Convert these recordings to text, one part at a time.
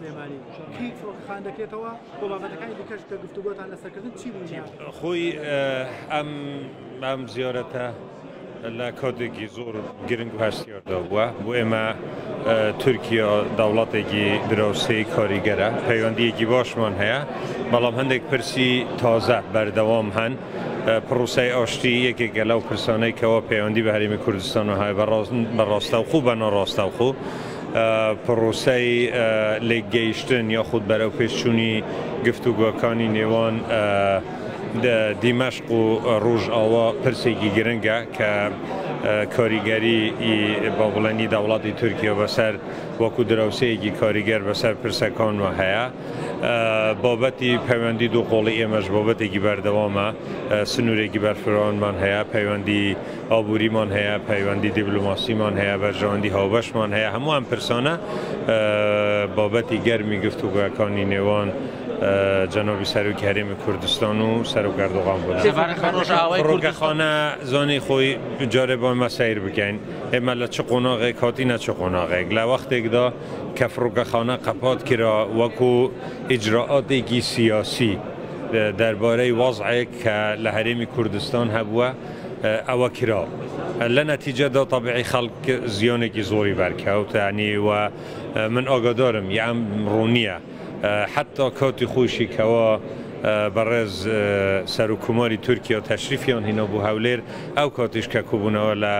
سلێمانی. کەی فڕۆکەخانە دەکرێتەوە و بابەتەکانی دیکەش کە گفتوگۆتان لەسەرکردن چی بوون؟ خۆی ئەم زیارەتە لە کاتێکی زۆر گرنگ و هەستیاردا بووە بۆ ئێمە. تورکیا دەوڵەتێکی دراوسێی کاریگەرە، پەیوەندییەکی باشمان هەیە، بەڵام هەندێک پرسی تازە بەردەوام هەن. پڕۆسەی ئاشتی یەکێکە لەو پرسانەی کەوا پەیوەندی بە هەرێمی کوردستانەوە هەیە بە ڕاستەوخۆ بە ناڕاستەوخۆ. پڕۆسەی لێکگەیشتن یاخود بەرەوپێشچوونی گفتوگۆکانی نێوان دیمەشق و ڕۆژئاوا پرسێکی گرنگە کە کاریگەری با بڵێنی دەوڵەتی تورکیا بەسەر وەکو دراوسێیەکی کاریگەر بەسەر پرسەکانوە هەیە. بابەتی پەیوەندی دووقۆڵی ئێمەش بابەتێکی بەردەوامە، سنوورێکی بەرفراوانمان هەیە، پەیوەندی ئابووریمان هەیە، پەیوەندی دیبلۆماسیمان هەیە، بەرژەوەندی هاوبەشمان هەیە، هەموو ئەم پرسانە بابەتی گەرمی گفتوگۆکانی نێوان جەنابی سەرۆکی هەرێمی کوردستان و سەرۆک ئەردۆغان بوون. فڕۆکەخانە زانی خۆی جارێ با ئێمە سەیر بکەین ئێمە لە چ قۆناغێک هاتینە چ قۆناغێک لە وەختێکدا کە فڕۆکەخانە قەپات کرا وەکو ئیجرائاتێکی سیاسی دەربارەی وەزعێک کە لە هەرێمی کوردستان هەبووە ئەوە کرا لە نەتیجەدا تەبعی خەڵک زیانێکی زۆری بەرکەوت یعنی و من ئاگادارم یە ئەم ڕوونیە حەتا کاتی خۆیشی کەوا بەڕێز سەرۆک کۆماری تورکیا تەشریفیان هینا بۆ هەولێر ئەو کاتیش کە کۆبوونەوە لە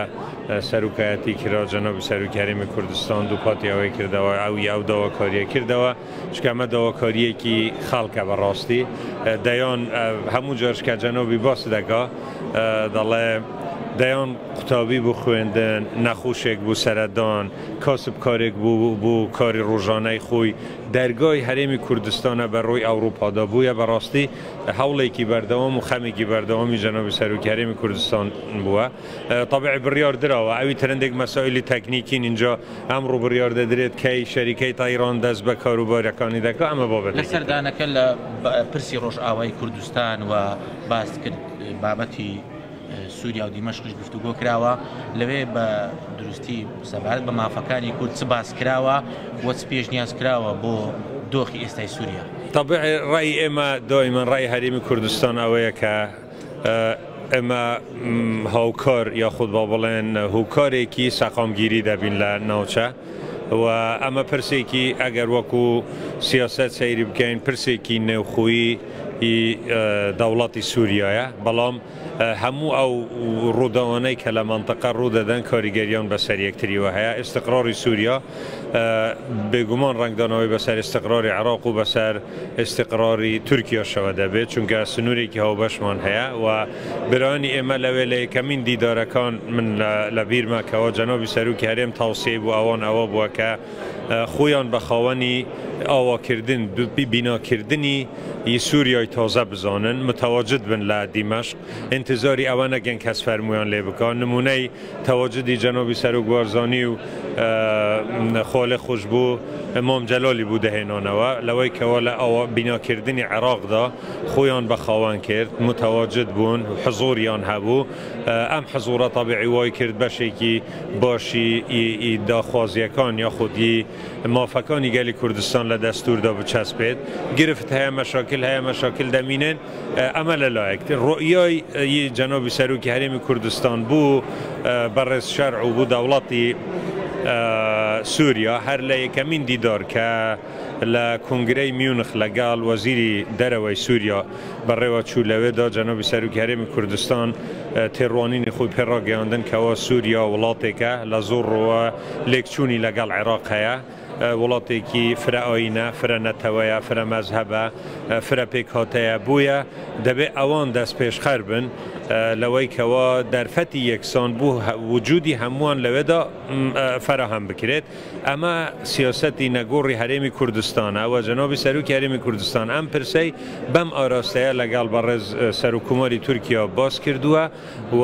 سەرۆکایەتی کرا جەنابی سەرۆکی هەرێمی کوردستان دووپاتی ئەوەی کردەوە ئەو ئەو داواکاریە کردەوە چونکە ئەمە داواکاریەکی خەڵکە بەڕاستی دەیان هەموو جارش کە جەنابی باس دەکا دەڵێ دەیان قوتابی بۆ خوێندن نەخۆشێک بۆ سەردان کاسبکارێک بوو بۆ کاری ڕۆژانەی خۆی دەرگای هەرێمی کوردستانە بە ڕووی ئەوروپادا بوویە بەڕاستی هەوڵێکی بەردەوام و خەمێکی بەردەوامی جەنابی سەرۆکی هەرێمی کوردستان بووە تەبعی بڕیار دراوە ئەوی ترندێک مەسائیلی تەکنیکین اینجا ئەمڕۆ بڕیار دەدرێت کەی شەریکەی تایران دەست بە کاروبارەکانی دەکا ئەمە بابەتێکی لە سەردانەکە لە پرسی ڕۆژئاوای کوردستان و باست کرد بابەتی سووریا و دیمەشقیش گفتوگۆ کراوە، لەوێ بە دروستی سەبارەت بە مافەکانی کورد چ باس کراوە و چ پێشنیاز کراوە بۆ دۆخی ئێستای سووریا؟ تەبعی ڕەئی ئێمە دائیمەن ڕەئی هەرێمی کوردستان ئەوەیە کە ئێمە هاوکار یاخود با بڵێن هۆکارێکی سەقامگیری دەبین لە ناوچە و ئەمە پرسێکی ئەگەر وەکو سیاسەت سەیری بکەین پرسێکی نێوخۆیی دەوڵەتی سووریایە، بەڵام هەموو ئەو ڕووداوانەی کە لە مەنتەقە ڕوودەدەن کاریگەریان بەسەر یەکتریوە هەیە. ئیستقراری سووریا بێگومان ڕەنگدانەوەی بەسەر ئیستقراری عێراق و بەسەر ئیستقراری تورکیاشەوە دەبێت، چونکە سنوورێکی هاوبەشمان هەیە و برایانی ئێمە لەوێ لە یەکەمین دیدارەکان من لە بیرمە کەوا جەنابی سەرۆکی هەرێم تەوسیەی بۆ ئەوان ئەوە بووە کە خۆیان بە خاوەنی ئاواکردن بیناکردنی ی سوریای تازە بزانن، متواجد بن لە دیمەشق، ئینتزاری ئەوە نەکەن کەس فەرموویان لێ بکا، نموونەی تەواجدی جەنابی سەرۆک بارزانی و خوا لێ خۆشبوو مام جەلالی بۆ دەهێنانەوە لەوەی کەوا لە ئاوا بیناکردنی عێراقدا خۆیان بە خاوەن کرد، متواجد بوون، حزوریان هەبوو، ئەم حزورە تەبیعی وای کرد بەشێکی باشی ی داخوازیەکان یاخود ی مافەکانی گەلی کوردستان لە دەستووردا بچەسپێت. گرفت هەیە، مەشاکل هەیە، مەشاکل دەمینن. ئەمە لە لایەک. ڕوئیای ی جەنابی سەرۆکی هەرێمی کوردستان بۆ بەڕێز شەرع و بۆ دەوڵەتی سووریا هەر لە یەکەمین دیدار کە لە کۆنگرەی میونخ لەگەڵ وەزیری دەرەوەی سووریا بەڕێوە چوو، لەوێدا جەنابی سەرۆکی هەرێمی کوردستان تێڕوانینی خۆی پێ ڕاگەیاندن کەوا سووریا وڵاتێکە لە زۆر ڕووە لێکچوونی لەگەڵ عێراق هەیە، وڵاتێکی فرە ئایینە، فرە نەتەوەیە، فرە مەزهەبە، فرە پێکهاتەیە، بۆیە دەبێ ئەوان دەستپێشخەر بن لەوەی کەوا دەرفەتی یەکسان بۆ وجودی هەمووان لەوێدا فەراهەم بکرێت. ئەمە سیاسەتی نەگۆڕی هەرێمی کوردستانە و جەنابی سەرۆکی هەرێمی کوردستان ئەم پرسەی بەم ئاراستەیە لەگەڵ بەڕێز سەرۆککۆماری تورکیا باس کردووە و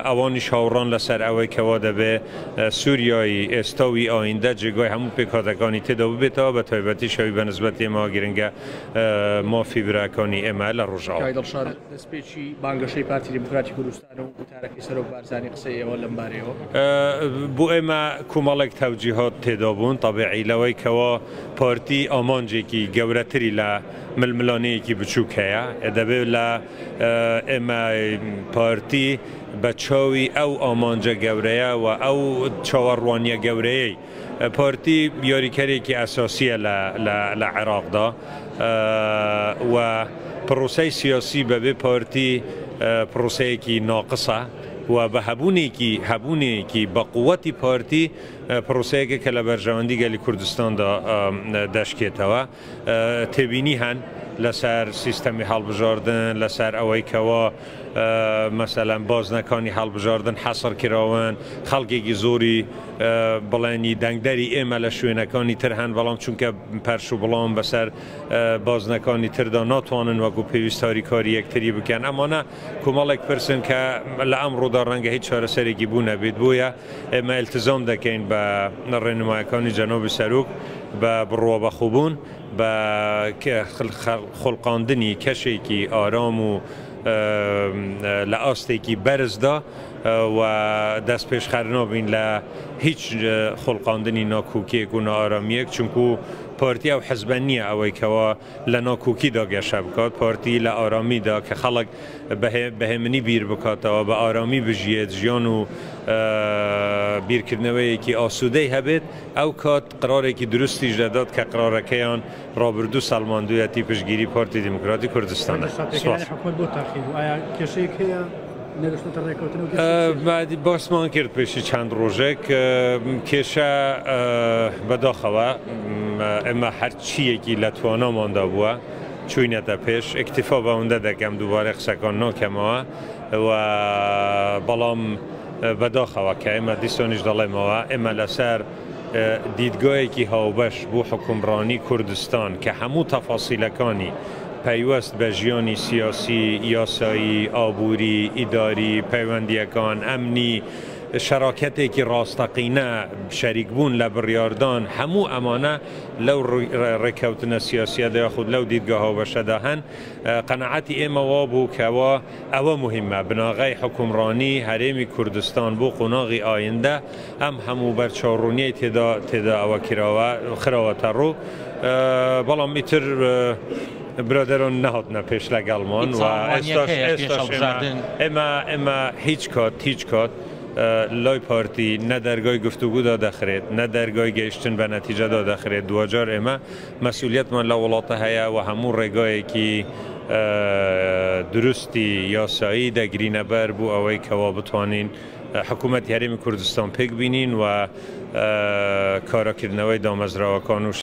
ئەوانیش هاوڕان لەسەر ئەوەی کەوا دەبێ سووریای ئێستا و ی ئایندە جێگای هەموو پێکهاتەکانی تێدا ببێتەوە بە تایبەتیش ئەوی بە نسبەت ئێمەوە گرنگە. مافی براکانی ئێمە لە ڕۆژئاوا. کاک دڵشاد، دەستپێکی بانگەشەی پارتی دیموکراتی کوردستان و وتارەکەی سەرۆک بارزانی قسەی ئێوە لەم بارەیەوە؟ بۆ ئێمە کۆمەڵێک تەوجیهات تێدا بوون، تەبیعی لەوەی کەوا پارتی ئامانجێکی گەورەتری لە ململانێیەکی بچووک هەیە، دەبێت لە ئێمە پارتی بە چاوی ئەو ئامانجە گەورەیە و ئەو چاوەڕوانییە گەورەیەی پارتی یاریکەرێکی ئەساسییە لە عێراقدا و پڕۆسەی سیاسی بەبێ پارتی پڕۆسەیەکی ناقسە و بە هەبوونێکی هەبوونێکی بە قووەتی پارتی پڕۆسەیەکە کە لە بەرژەوەندی گەلی کوردستاندا دەشکێتەوە. تێبینی هەن لەسەر سیستەمی هەڵبژاردن، لەسەر ئەوەی کەوا مەسەلەن بازنەکانی هەڵبژاردن حەسر کراون، خەڵکێکی زۆری بڵێنی دەنگدەری ئێمە لە شوێنەکانی تر هەن، بەڵام چونکە پەرش و بڵاون بەسەر بازنەکانی تردا ناتوانن وەکو پێویست هاریکاری یەکتری بکەن. ئەمانە کۆمەڵێک پرسن کە لە ئەمڕۆدا ڕەنگە هیچ چارەسەرێکی بوو نەبێت، بۆیە ئێمە ئیلتزام دەکەین بە ڕێنمایەکانی جەنابی سەرۆک بە بڕوابەخۆبوون، بە خوڵقاندنی کەشێکی ئارام و لە ئاستێکی بەرزدا و دەستپێشخەر نابین لە هیچ خوڵقاندنی ناکۆکییەک و نائارامییەک، چونکو پارتی ئەو حزبە نییە ئەوەی کەوا لە ناکۆکیدا گەشە بکات، پارتی لە ئارامیدا کە خەڵک بە هێمنی بیر بکاتەوە، بە ئارامی بژیێت، ژیان و بیرکردنەوەیەکی ئاسوودەی هەبێت، ئەو کات قرارێکی دروستیش دەدات کە قرارەکەیان ڕابردوو سەڵماندوویەتی پشتگیری پارتی دیموکراتی کوردستانە. سوپاس. باسمان کرد پێشی چەند ڕۆژێک کێشە بەداخەوە ئێمە هەرچییەکی لە تواناماندا بووە چوینەتە پێش ئیکتیفا بەوەندە دەکەم دووبارەی قسەکان ناکەمەوە و بەڵام بەداخەوە کە ئێمە دیسانیش دەڵێمەوە ئێمە لەسەر دیدگایەکی هاوبەش بۆ حوکمڕانی کوردستان کە هەموو تەفاسیلەکانی پەیوەست بە ژیانی سیاسی، یاسایی، ئابووری، ئیداری، پەیوەندییەکان، ئەمنی، شەراکەتێکی ڕاستەقینە، شەریکبوون لە بڕیاردان، هەموو ئەمانە لەو ڕێککەوتنە سیاسییەدا یاخود لەو دیدگا هاوبەشەدا هەن. قەناعەتی ئێمە وابوو کەوا ئەوە موهیمە، بناغەی حوکمڕانی هەرێمی کوردستان بۆ قۆناغی ئایندە ئەم هەموو بەرچاوڕوونیەی تێدا تێدا ئەوە کراوە خراوەتە ڕوو، بەڵام ئیتر برادەران نەهاتنە پێش لەگەڵمان و ئێستاش ئێستاش ئێمە ئێمە هیچ کات هیچ کات لای پارتی نە دەرگای گفتوگو دادەخرێت نە دەرگای گەیشتن بە نەتیجە دادەخرێت، دواجار ئێمە مەسئولیەتمان لەو وڵاتە هەیە و هەموو ڕێگایەکی دروستی یاسایی دەگرینە بەر بۆ ئەوەی کەوا بتوانین حکوومەتی هەرێمی کوردستان پێک بینین و کاراکردنەوەی دامەزراوەکان و.